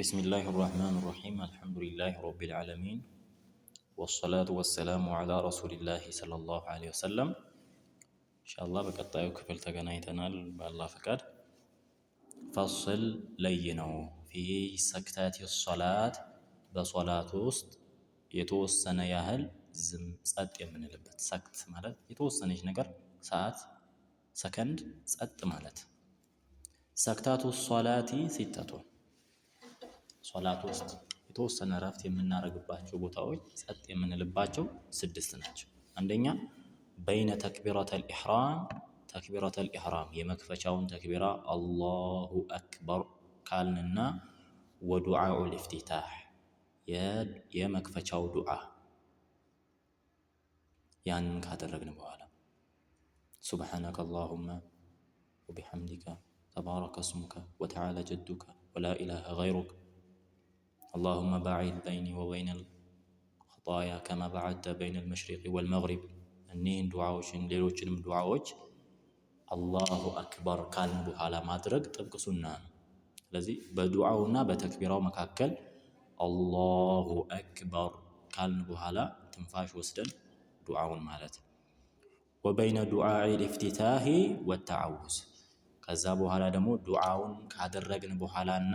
بسم الله الرحمن الرحيم الحمد لله رب العالمين والصلاة والسلام على رسول الله صلى الله عليه وسلم። ኢንሻአላህ በቀጣዩ ክፍል ተገናኝተናል በአላህ ፈቃድ። فصل ለይ ነው። في سكتات الصلاة በሶላት ውስጥ የተወሰነ ያህል ዝም ጸጥ የምንልበት። سكت ማለት የተወሰነች ነገር፣ ሰዓት፣ ሰከንድ ጸጥ ማለት። سكتات الصلاة ستة ሶላት ውስጥ የተወሰነ እረፍት የምናደርግባቸው ቦታዎች፣ ጸጥ የምንልባቸው ስድስት ናቸው። አንደኛ بين تكبيرة الإحرام تكبيرة الإحرام የመክፈቻውን ተክቢራ الله أكبر ካልንና ودعاء الافتتاح የመክፈቻው ዱዓ ያንን ካደረግን በኋላ سبحانك اللهم وبحمدك تبارك اسمك وتعالى جدك ولا إله غيرك اللهم باعد بيني وبين خطاياي كما باعدت بين المشرق والمغرب እኒህን ዱዓዎችን ሌሎችንም ዱዓዎች الله أكبر ካልን በኋላ ማድረግ ጥብቅ ሱና ነው። ስለዚህ በዱዓውና በተክቢራው መካከል الله أكبر ካልን በኋላ ትንፋሽ ወስደን ዱዓውን ማለት። وبين دعاء الافتتاح والتعوذ ከዛ በኋላ ደግሞ ዱዓውን ካደረግን በኋላና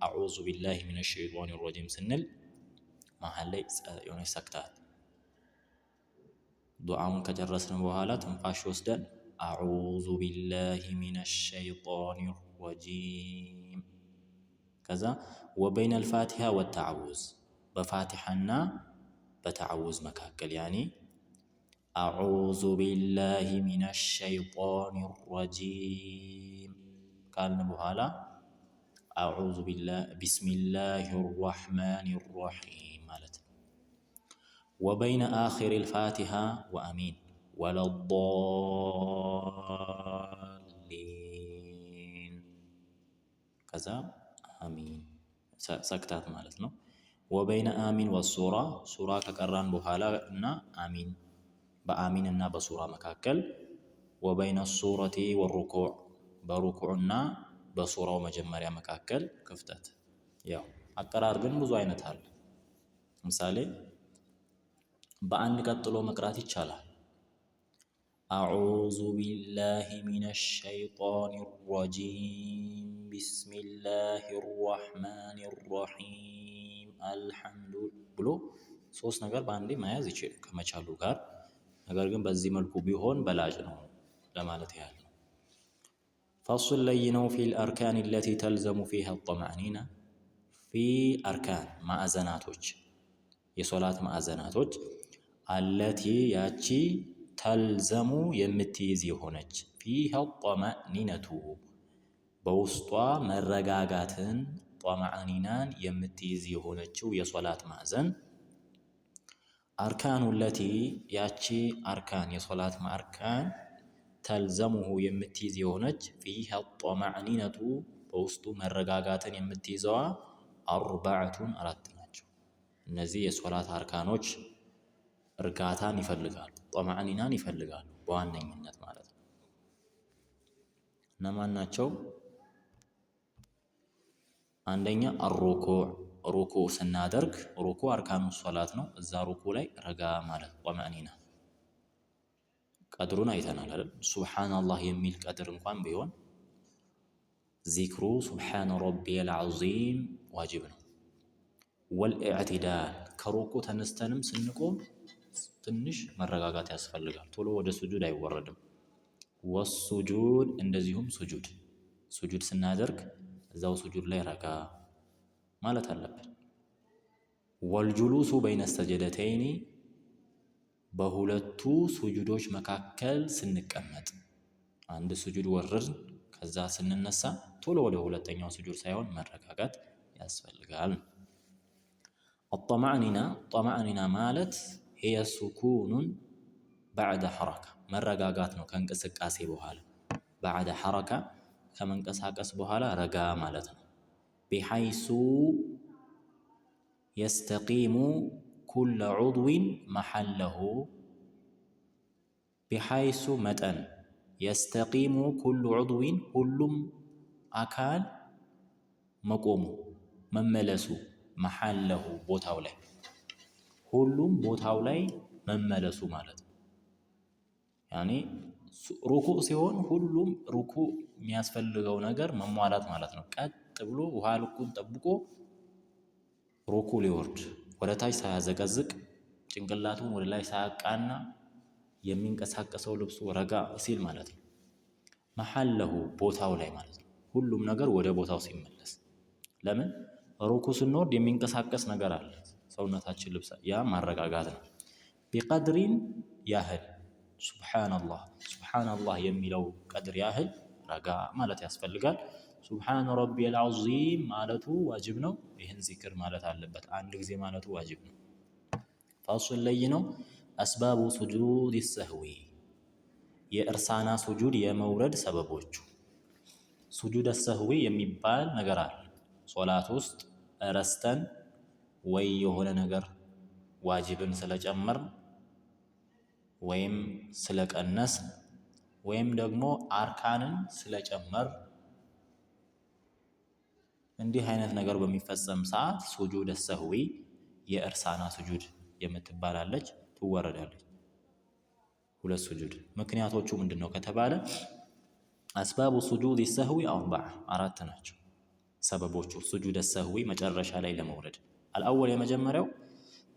أعوذ بالله من الشيطان الرجيم ስንል መሀል ላይ የሆነች سكتات። ዱዓውን ከጨረስን በኋላ ትንፋሽ ወስደን أعوذ بالله من الشيطان الرجيم። ከዛ وبين الفاتحة والتعوذ በፋቲሐና በተዓውዝ መካከል يعني أعوذ بالله من الشيطان الرجيم ካልን በኋላ أعوذ بالله بسم الله الرحمن الرحيم ማለት ነው። وبين آخر الفاتحة وآمين ولا الضالين ከዛ አሚን سكتات ማለት ነው። وبين آمين والسورة ሱራ ከቀራን በኋላ እና አሚን በአሚን እና በሱራ መካከል። وبين السورة والركوع በሩኩዕና በሱራው መጀመሪያ መካከል ክፍተት። ያው አቀራር ግን ብዙ አይነት አለ። ለምሳሌ በአንድ ቀጥሎ መቅራት ይቻላል። أعوذ بالله من الشيطان الرجيم بسم الله الرحمن الرحيم الحمد ብሎ ሶስት ነገር በአንዴ መያዝ ይችላል ከመቻሉ ጋር፣ ነገር ግን በዚህ መልኩ ቢሆን በላጭ ነው ለማለት ያህል ነው። فصل ለይ ነው። في الأركان التي تلزم فيها الطمأنينة في أركان ማዕዘናቶች የሶላት ማዕዘናቶች التي ያቺ تلزم የምትይዝ የሆነች فيها الطمأنينة በውስጧ መረጋጋትን ጧማእኒናን የምትይዝ የሆነችው የሶላት ማዕዘን። أركان التي ያቺ أركان የሶላት أركان تلزم የምትይዝ የሆነች فيها الطمأنينة በውስጡ መረጋጋትን የምትይዘዋ أربعة አራት ናቸው። እነዚህ የሶላት አርካኖች እርጋታን ይፈልጋሉ፣ ጦማዕኒናን ይፈልጋሉ በዋነኝነት ማለት ነው። እነማን ናቸው? አንደኛ الركوع ሩኩዕ ስናደርግ ሩኩዕ أركان الصلاة ነው። እዛ ሩኩዕ ላይ ረጋ ማለት طمأنينة ቀድሩን አይተናል አይደል? سبحان الله የሚል ቀድር እንኳን ቢሆን ዚክሩ سبحان ربي العظيم ዋጅብ ነው። والاعتدال ከሩኩዕ ተነስተንም ስንቆም ትንሽ መረጋጋት ያስፈልጋል። ቶሎ ወደ ሱጁድ አይወረድም። والسجود እንደዚሁም ሱጁድ ሱጁድ ስናደርግ እዛው ሱጁድ ላይ ረጋ ማለት አለብን። والجلوس بين السجدتين በሁለቱ ሱጁዶች መካከል ስንቀመጥ አንድ ሱጁድ ወርድን ከዛ ስንነሳ ቶሎ ወደ ሁለተኛው ሱጁድ ሳይሆን መረጋጋት ያስፈልጋል። الطمأنينة طمأنينة ማለት هي سكون بعد حركة መረጋጋት ነው። ከእንቅስቃሴ በኋላ بعد حركة ከመንቀሳቀስ በኋላ ረጋ ማለት ነው። بحيث يستقيم كل عضو محله بحيث መጠን يستقيم كل عضو ሁሉም አካል መቆሙ መመለሱ፣ محله ቦታው ላይ፣ ሁሉም ቦታው ላይ መመለሱ ማለት ነው። يعني ሩኩዕ ሲሆን ሁሉም ሩኩዕ የሚያስፈልገው ነገር መሟላት ማለት ነው። ቀጥ ብሎ ውሃ ልኩን ጠብቆ ሩኩዕ ሊወርድ፣ ወደ ታች ሳያዘቀዝቅ፣ ጭንቅላቱን ወደ ላይ ሳያቃና፣ የሚንቀሳቀሰው ልብሱ ረጋ ሲል ማለት ነው። محله ቦታው ላይ ማለት ነው። ሁሉም ነገር ወደ ቦታው ሲመለስ። ለምን? ሩኩዕ ስንወርድ የሚንቀሳቀስ ነገር አለ ሰውነታችን፣ ልብስ፣ ያ ማረጋጋት ነው። بقدر ያህል፣ ሱብሓነላህ ሱብሓነላህ የሚለው ቀድር ያህል ረጋ ማለት ያስፈልጋል። سبحان ربي العظيم ማለቱ ዋጅብ ነው። ይህን ዚክር ማለት አለበት። አንድ ጊዜ ማለቱ ዋጅብ ነው። فصل ላይ ነው። أسباب سجود السهو፣ የእርሳና ሱጁድ የመውረድ ሰበቦቹ። سجود السهو የሚባል ነገር አለ። ሶላት ውስጥ ረስተን ወይ የሆነ ነገር ዋጅብን ስለጨመርን ወይም ስለቀነስን ወይም ደግሞ አርካንን ስለጨመር፣ እንዲህ አይነት ነገር በሚፈጸም ሰዓት سجود السهو፣ የእርሳና ሱጁድ የምትባላለች ትወረዳለች። ሁለት ሱጁድ። ምክንያቶቹ ምንድን ነው ከተባለ أسباب سجود السهو أربعة፣ አራት ናቸው ሰበቦቹ سجود السهو መጨረሻ ላይ ለመውረድ። الأول የመጀመሪያው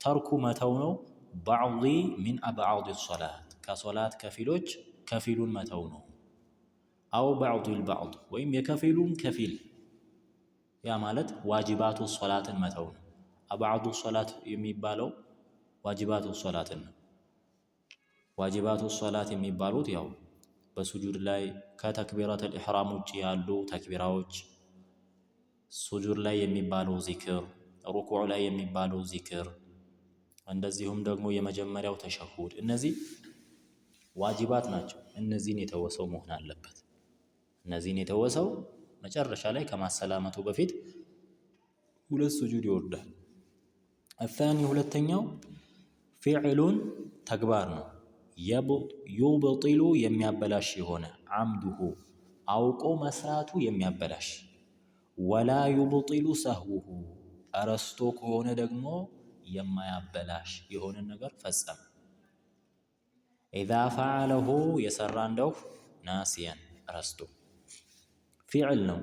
ترك መተው ነው። بعض من أبعاض الصلاة ከሶላት ከፊሎች ከፊሉን መተው ነው። أو بعض البعض ወይም የከፊሉን ከፊል፣ ያ ማለት واجبات الصلاة ን መተው ነው። أبعاض الصلاة የሚባለው واجبات الصلاة ን ነው። واجبات الصلاة የሚባሉት ያው በሱጁድ ላይ ከ تكبيرة الإحرام ውጭ ያሉ ተክቢራዎች፣ ሱጁድ ላይ የሚባለው ዚክር፣ ሩኩዕ ላይ የሚባለው ዚክር፣ እንደዚሁም ደግሞ የመጀመሪያው ተሸሁድ፣ እነዚህ ዋጅባት ናቸው። እነዚህን የተወሰው መሆን አለበት። እነዚህን የተወሰው መጨረሻ ላይ ከማሰላመቱ በፊት ሁለት ሱጁድ ይወርዳል። الثاني ሁለተኛው فعل ተግባር ነው። يبطل የሚያበላሽ የሆነ፣ عمده አውቆ መስራቱ የሚያበላሽ፣ ولا يبطل سهوه ረስቶ ከሆነ ደግሞ የማያበላሽ የሆነ ነገር ፈጸመ። إذا فعله የሰራ እንደው ناسيا ረስቶ፣ فعل ነው፣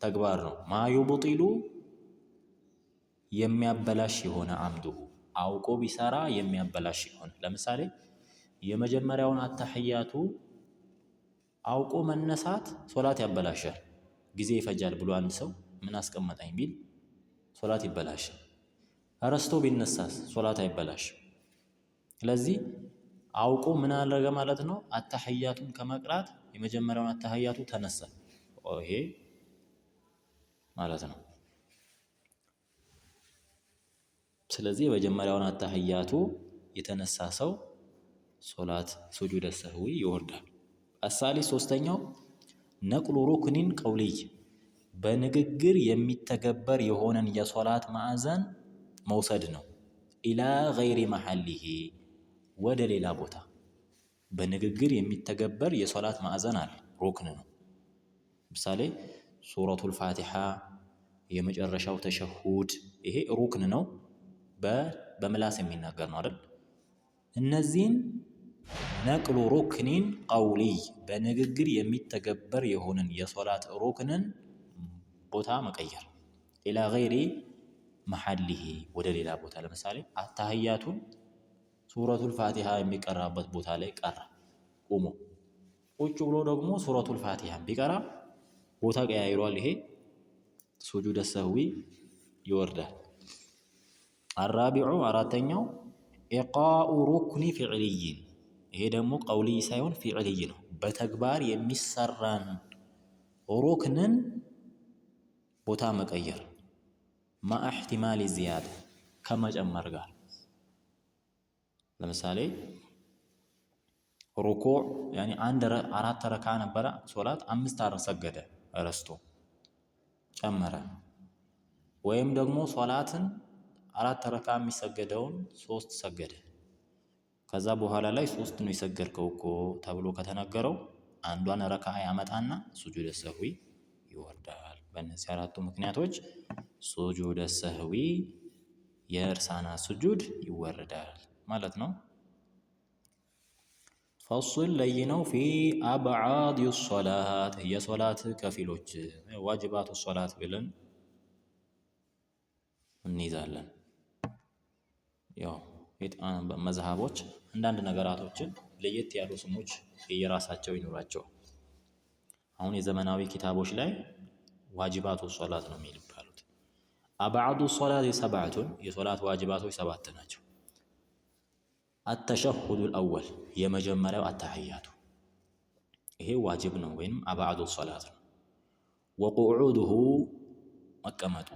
ተግባር ነው። ما يبطل የሚያበላሽ የሆነ፣ عمده አውቆ ቢሰራ የሚያበላሽ የሆነ፣ ለምሳሌ የመጀመሪያውን አተሕያቱ አውቆ መነሳት ሶላት ያበላሻል። ጊዜ ይፈጃል ብሎ አንድ ሰው ምን አስቀመጠኝ ቢል ሶላት ይበላሻል። ረስቶ ቢነሳስ ሶላት አይበላሽም። ስለዚህ አውቆ ምን አደረገ ማለት ነው? አተሕያቱን ከመቅራት የመጀመሪያውን አተሕያቱ ተነሳ። ይሄ ማለት ነው። ስለዚህ የመጀመሪያውን አተሕያቱ የተነሳ ሰው ሶላት سجود السهو ይወርዳል። الثالث ሶስተኛው نقل ركن قولي በንግግር የሚተገበር የሆነን የሶላት ማዕዘን መውሰድ ነው። إلى غير محله ወደ ሌላ ቦታ። በንግግር የሚተገበር የሶላት ማዕዘን አለ፣ ሩክን ነው። ምሳሌ ሱረቱል ፋቲሓ፣ የመጨረሻው ተሸሁድ፣ ይሄ ሩክን ነው፣ በምላስ የሚናገር ነው አይደል? እነዚህን نقل ركن قولي በንግግር የሚተገበር የሆነን የሶላት ሩክንን ቦታ መቀየር፣ إلى غير محله ወደ ሌላ ቦታ። ለምሳሌ አታህያቱን ሱረቱል ፋቲሃ የሚቀራበት ቦታ ላይ ቀራ ቆሞ፣ ቁጭ ብሎ ደግሞ ሱረቱል ፋቲሃ ቢቀራ ቦታ ቀያይሯል። ይሄ سجود السهو ይወርዳል። الرابع አራተኛው إلقاء ركن فعلي፣ ይሄ ደግሞ قولي ሳይሆን فعلي ነው። በተግባር የሚሰራን ሩክንን ቦታ መቀየር፣ مع احتمال زيادة ከመጨመር ጋር። ለምሳሌ ሩኩዕ يعني አንድ አራት ረካ ነበረ ሶላት፣ አምስት ሰገደ፣ ረስቶ ጨመረ። ወይም ደግሞ ሶላትን አራት ረካ የሚሰገደውን ሶስት ሰገደ። ከዛ በኋላ ላይ ሶስት ነው የሰገድከው እኮ ተብሎ ከተነገረው አንዷን ረካ ያመጣና سجود السهو ይወርዳል። በእነዚህ አራቱ ምክንያቶች ሱጁደ ሰህዊ የእርሳና ስጁድ ይወረዳል ማለት ነው። فصل ለይነው في أبعاض الصلاة የሶላት ከፊሎች واجبات الصلاة ብለን እንይዛለን። ያው መዝሃቦች አንዳንድ ነገራቶችን ለየት ያሉ ስሞች የየራሳቸው ይኖራቸው። አሁን የዘመናዊ ኪታቦች ላይ واجبات الصلاة ነው የሚባሉት። أبعاض الصلاة سبعة የሶላት ዋጅባቶች ሰባት ናቸው። التشهد الأول የመጀመሪያው አተሕያቱ ይሄ ዋጅብ ነው ወይም أبعاض الصلاة ነው። وقعوده መቀመጡ፣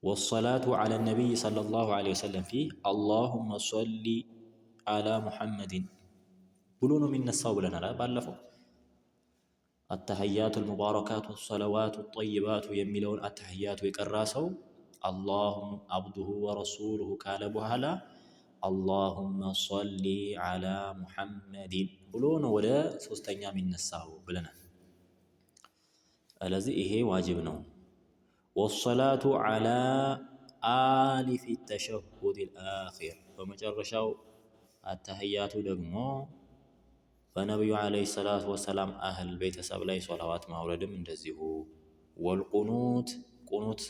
والصلاة على النبي صلى الله عليه وسلم فيه اللهم صل على محمد ብሎ ነው የሚነሳው ብለናል ባለፈው። التحيات المباركات الصلوات الطيبات የሚለውን አተሕያቱ የቀራ ሰው اللهم عبده ورسوله ካለ በኋላ اللهم صل على محمد ብሎ ነው ወደ ሶስተኛ የሚነሳው ብለናል። ስለዚህ ይሄ ዋጅብ ነው። والصلاة على آل في التشهد الأخير በመጨረሻው አተሕያቱ ደግሞ በነቢዩ عليه الصلاة والسلام አህል ቤተሰብ ላይ ሶላዋት ማውረድም እንደዚሁ። والقنوت ቁኑት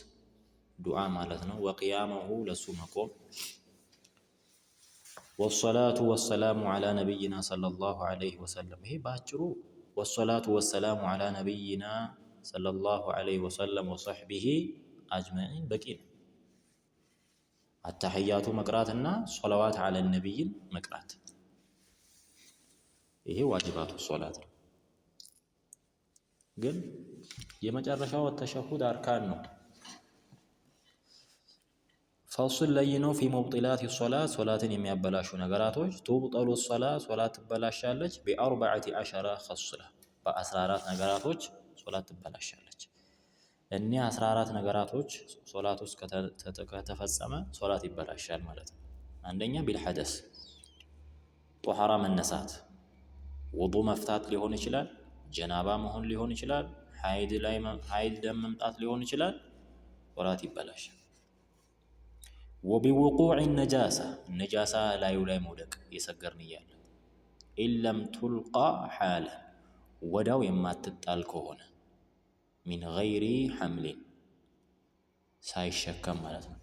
ዱዓ ማለት ነው። وقيامه ለሱ መቆም፣ والصلاة والسلام على نبينا صلى الله عليه وسلم። ይሄ በአጭሩ والصلاة والسلام على نبينا صلى الله عليه وسلم وصحبه أجمعين በቂ ነው። አተሕያቱ መቅራትና ሶላዋት على النبي ን መቅራት ይሄ واجبات الصلاة ነው። ግን የመጨረሻው ተሸሁድ አርካን ነው። فصل ለይ ነው። في مبطلات الصلاة ሶላትን የሚያበላሹ ነገራቶች፣ تبطل الصلاة ሶላት ትበላሻለች። ب14 خصلة በ14 ነገራቶች ሶላት ትበላሻለች። እኒህ 14 ነገራቶች ሶላት ውስጥ ከተፈጸመ ሶላት ይበላሻል ማለት ነው። አንደኛ بالحدث ጦሃራ መነሳት፣ ውዱ መፍታት ሊሆን ይችላል፣ ጀናባ መሆን ሊሆን ይችላል፣ ሀይድ ላይ ሀይድ ደም መምጣት ሊሆን ይችላል። ሶላት ይበላሻል። وبوقوع النجاسة ነጃሳ ላዩ ላይ መውደቅ እየሰገርን እያለ إن لم تلق حالا ወዳው የማትጣል ከሆነ من غير حمل ሳይሸከም ማለት ነው።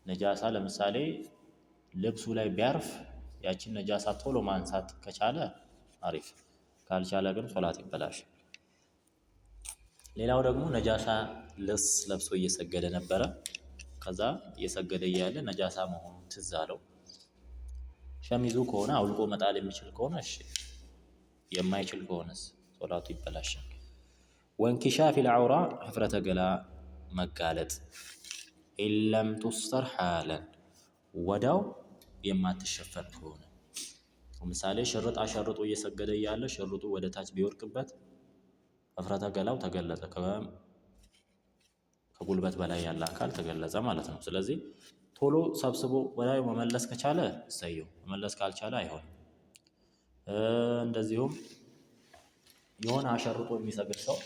ነጃሳ ለምሳሌ ልብሱ ላይ ቢያርፍ ያችን ነጃሳ ቶሎ ማንሳት ከቻለ አሪፍ፣ ካልቻለ ግን ሶላት ይበላሽ። ሌላው ደግሞ ነጃሳ ልብስ ለብሶ እየሰገደ ነበረ። ከዛ እየሰገደ እያለ ነጃሳ መሆኑን ትዝ አለው። ሸሚዙ ከሆነ አውልቆ መጣል የሚችል ከሆነ እሺ፣ የማይችል ከሆነስ ሶላቱ ይበላሻል። وانكشاف العورة ኅፍረተ ገላ መጋለጥ፣ إن لم تستر حالا ወዳው የማትሸፈን ከሆነ ለምሳሌ ሽርጥ አሸርጦ እየሰገደ እያለ ሽርጡ ወደ ታች ቢወድቅበት ኅፍረተ ገላው ተገለጸ፣ ከጉልበት በላይ ያለ አካል ተገለጸ ማለት ነው። ስለዚህ ቶሎ ሰብስቦ ወዲያው መመለስ ከቻለ እሰየው፣ መመለስ ካልቻለ አይሆንም። እንደዚሁም የሆነ አሸርጦ የሚሰግድ ሰው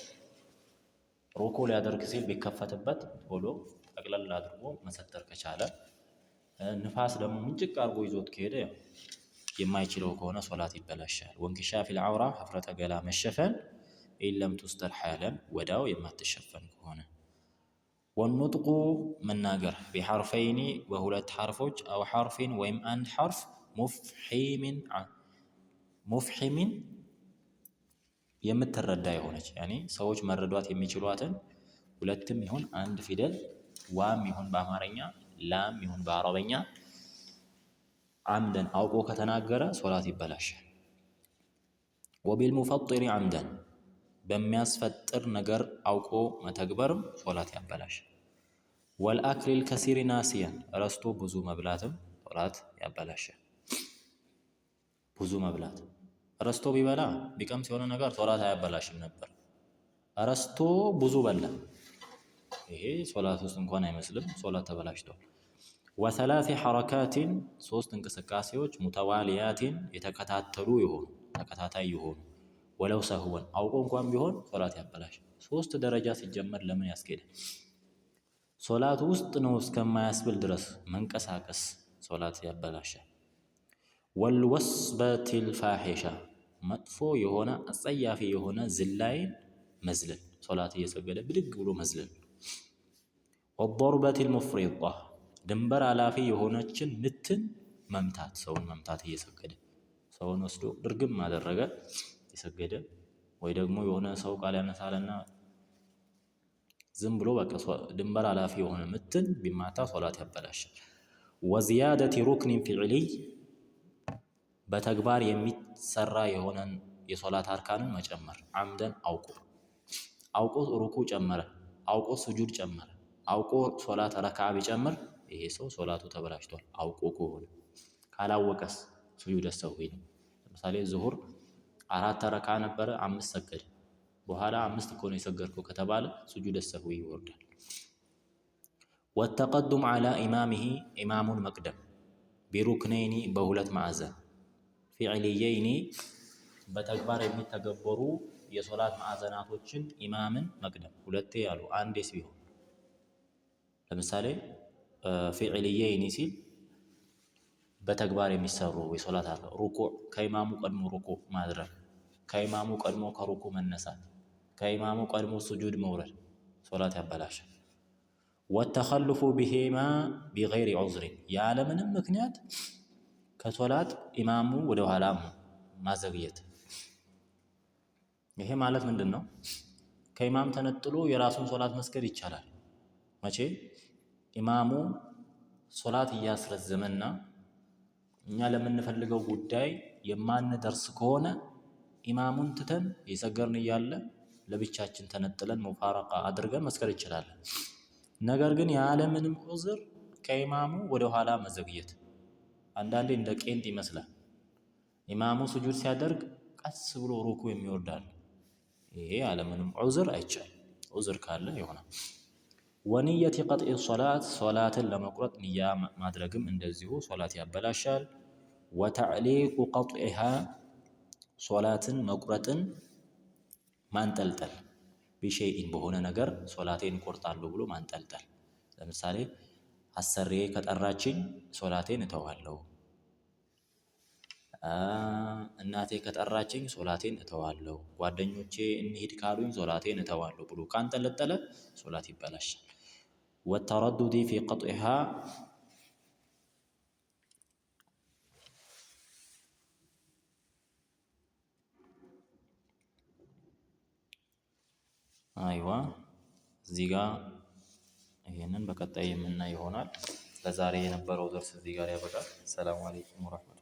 ሩኩ ሊያደርግ ሲል ቢከፈትበት ቶሎ ጠቅለል አድርጎ መሰተር ከቻለ፣ ንፋስ ደግሞ ምንጭቅ አድርጎ ይዞት ከሄደ የማይችለው ከሆነ ሶላት ይበላሻል። وانكشاف العورة ኅፍረተ ገላ መሸፈን إن لم تستر حالا ወዳው የማትሸፈን ከሆነ፣ والنطق መናገር بحرفين በሁለት ሐርፎች أو حرف ወይም አንድ ሐርፍ مفحم የምትረዳ የሆነች ያኔ ሰዎች መረዷት የሚችሏትን ሁለትም ይሁን አንድ ፊደል ዋም ይሁን በአማርኛ ላም ይሁን በአረበኛ عمدا አውቆ ከተናገረ ሶላት ይበላሻል። وبالمفطر عمدا በሚያስፈጥር ነገር አውቆ መተግበርም ሶላት ያበላሻል። والأكل الكثير ناسيا ረስቶ ብዙ መብላትም ሶላት ያበላሻል። ብዙ መብላት ረስቶ ቢበላ ቢቀምስ የሆነ ነገር ሶላት አያበላሽም ነበር። ረስቶ ብዙ በላ፣ ይሄ ሶላት ውስጥ እንኳን አይመስልም፣ ሶላት ተበላሽቷል። وثلاث حركات ሶስት እንቅስቃሴዎች متواليات የተከታተሉ የሆኑ ተከታታይ የሆኑ ولو سهوا አውቆ እንኳን ቢሆን ሶላት ያበላሽ። ሶስት ደረጃ ሲጀመር ለምን ያስኬዳል? ሶላት ውስጥ ነው እስከማያስብል ድረስ መንቀሳቀስ ሶላት ያበላሻል። والوثبة الفاحشة መጥፎ የሆነ አጸያፊ የሆነ ዝላይን መዝለል፣ ሶላት እየሰገደ ብድግ ብሎ መዝለል። والضربة المفرطة ድንበር አላፊ የሆነችን ምትን መምታት፣ ሰውን መምታት እየሰገደ ሰውን ወስዶ ድርግም አደረገ የሰገደ ወይ ደግሞ የሆነ ሰው ቃል ያነሳልና ዝም ብሎ በቃ ድንበር አላፊ የሆነ ምትን ቢማታ ሶላት ያበላሻል። وزيادة ركن فعلي በተግባር የሚሰራ የሆነን የሶላት አርካንን መጨመር عمدا አውቆ አውቆ ሩኩ ጨመረ፣ አውቆ ስጁድ ጨመረ፣ አውቆ ሶላት ረክዓ ቢጨምር ይሄ ሰው ሶላቱ ተበላሽቷል። አውቆ ከሆነ ካላወቀስ ስጁድ ሰህዊ ነው። ለምሳሌ ዙሁር 4 ረክዓ ነበረ፣ 5 ሰገደ። በኋላ 5 እኮ ነው የሰገድከው ከተባለ ስጁድ ሰህዊ ይወርዳል። والتقدم على إمامه ኢማሙን መቅደም بركنين በሁለት ማዕዘን فعليين በተግባር የሚተገበሩ የሶላት ማዕዘናቶችን ኢማምን መቅደም ሁለቴ ያሉ አንዴስ ቢሆን ለምሳሌ فعليين ሲል በተግባር የሚሰሩ የሶላት አለ ሩኩዕ ከኢማሙ ቀድሞ ሩኩዕ ማድረግ፣ ከኢማሙ ቀድሞ ከሩኩዕ መነሳት፣ ከኢማሙ ቀድሞ ስጁድ መውረድ ሶላት ያበላሻል። والتخلف بهما بغير عذر ያለምንም ምክንያት ከሶላት ኢማሙ ወደ ኋላ ማዘግየት። ይሄ ማለት ምንድን ነው? ከኢማም ተነጥሎ የራሱን ሶላት መስገድ ይቻላል። መቼ? ኢማሙ ሶላት እያስረዘመና እኛ ለምንፈልገው ጉዳይ የማንደርስ ከሆነ ኢማሙን ትተን የሰገርን እያለ ለብቻችን ተነጥለን ሙፋረቃ አድርገን መስገድ እንችላለን። ነገር ግን ያለምንም ዑዝር ከኢማሙ ወደ ኋላ መዘግየት አንዳንዴ እንደ ቄንጥ ይመስላል። ኢማሙ ስጁድ ሲያደርግ ቀስ ብሎ ሩኩ የሚወርዳል። ይሄ ያለምንም ዑዝር አይቻልም። ዑዝር ካለ ይሆናል። ونية قطع الصلاة ሶላትን ለመቁረጥ ንያ ማድረግም እንደዚሁ ሶላት ያበላሻል። وتعليق قطعها ሶላትን መቁረጥን ማንጠልጠል بشيء በሆነ ነገር ሶላቴን እቆርጣለሁ ብሎ ማንጠልጠል። ለምሳሌ አሰሪዬ ከጠራችኝ ሶላቴን እተዋለሁ፣ እናቴ ከጠራችኝ ሶላቴን እተዋለሁ፣ ጓደኞቼ እንሂድ ካሉኝ ሶላቴን እተዋለሁ ብሎ ካንጠለጠለ ሶላት ይበላሻል። والتردد في قطعها አይዋ እዚህ ጋር ይሄንን በቀጣይ የምናይ ይሆናል። ለዛሬ የነበረው ደርስ እዚህ ጋር ያበቃል። ሰላም አለይኩም ወራህመቱላህ።